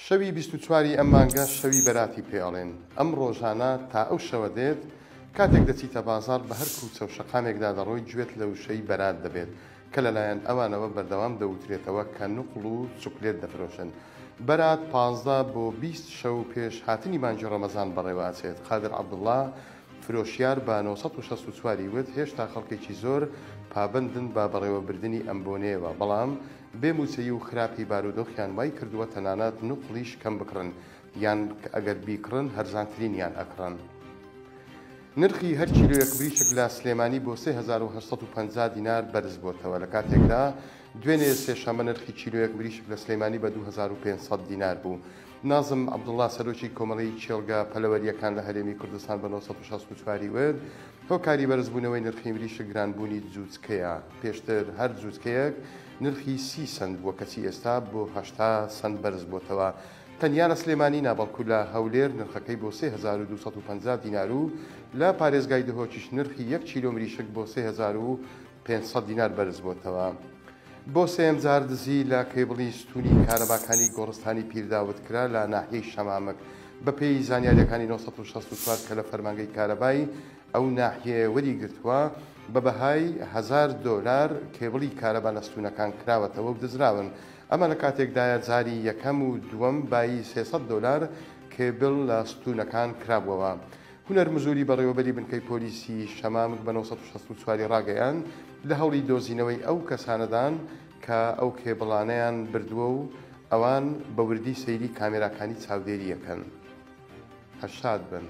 شەوی 24 ی ئەم مانگە شەوی بەراتی پێ ئەڵێن. ئەم ڕۆژانە تا ئەو شەوە دێت، کاتێک دەچیتە بازاڕ بە هەر کوچە و شەقامێکدا دەڕۆی گوێت لە وشەی بەرات دەبێت کە لەلایەن ئەوانەوە بەردەوام دەوترێتەوە کە نوقڵ و چوکلێت دەفرۆشن. بەرات 15 بۆ 20 شەو پێش هاتنی مانگی ڕەمەزان بەڕێوە ئەچێت. قادر عەبدوڵڵا، فرۆشیار بە 964 ی وت، هێشتا خەڵکێکی زۆر پابەندن بە بەڕێوەبردنی ئەم بۆنەیەوە، بەڵام بێ مووچەیی و خراپی بارودۆخیان وای کردووە تەنانەت نوقڵیش کەم بکڕن، یان ئەگەر بیکڕن هەرزانترینیان ئەکڕن. نرخی هەر کیلۆیەک مریشک لە سلێمانی بۆ 3850 دینار بەرزبۆتەوە، لە کاتێکدا دوێنێ سێشەممە نرخی کیلۆیەک مریشک لە سلێمانی بە 2500 دینار بوو. نازم عەبدوڵڵا سەرۆکی کۆمەڵەی کێڵگە پەلەوەرییەکان لە هەرێمی کوردستان بە 964 ی وت، هۆکاری بەرزبوونەوەی نرخی مریشک گرانبوونی جووچکەیە، پێشتر هەر جووچکەیەک نرخی 30 سەنت بووە کەچی ئێستا بۆ 80 سەنت بەرزبووەتەوە. تەنیا لە سلێمانی نا بەڵکو لە هەولێر نرخەکەی بۆ 3250 دینار و لە پارێزگای دهۆکیش نرخی یەک کیلۆ مریشک بۆ 3500 دینار بەرزبووەتەوە. بۆ سێیەم جار دزی لە کێبڵی ستوونی کارەباکانی گۆڕستانی پیرداود کرا لە ناحیەی شەمامک. بەپێی زانیارییەکانی 964 کە لە فەرمانگەی کارەبای ئەو ناحیەیە وەریگرتووە، بە بەهای هەزار دۆلار کێبڵی کارەبا لە ستوونەکان کراوەتەوە و دزراون. ئەمە لە کاتێکدایە جاری یەکەم و دووەم بایی 300 دۆلار کێبڵ لە ستوونەکان کرابووەوە. هونەر مزوری بەڕێوەبەری بنکەی پۆلیسی شەمامک بە 964 ی ڕاگەیاند، لە هەوڵی دۆزینەوەی ئەو کەسانەدان کە ئەو کێبڵانەیان بردووە و ئەوان بە وردی سەیری کامێراکانی چاودێری ئەکەن. هەر شاد بن.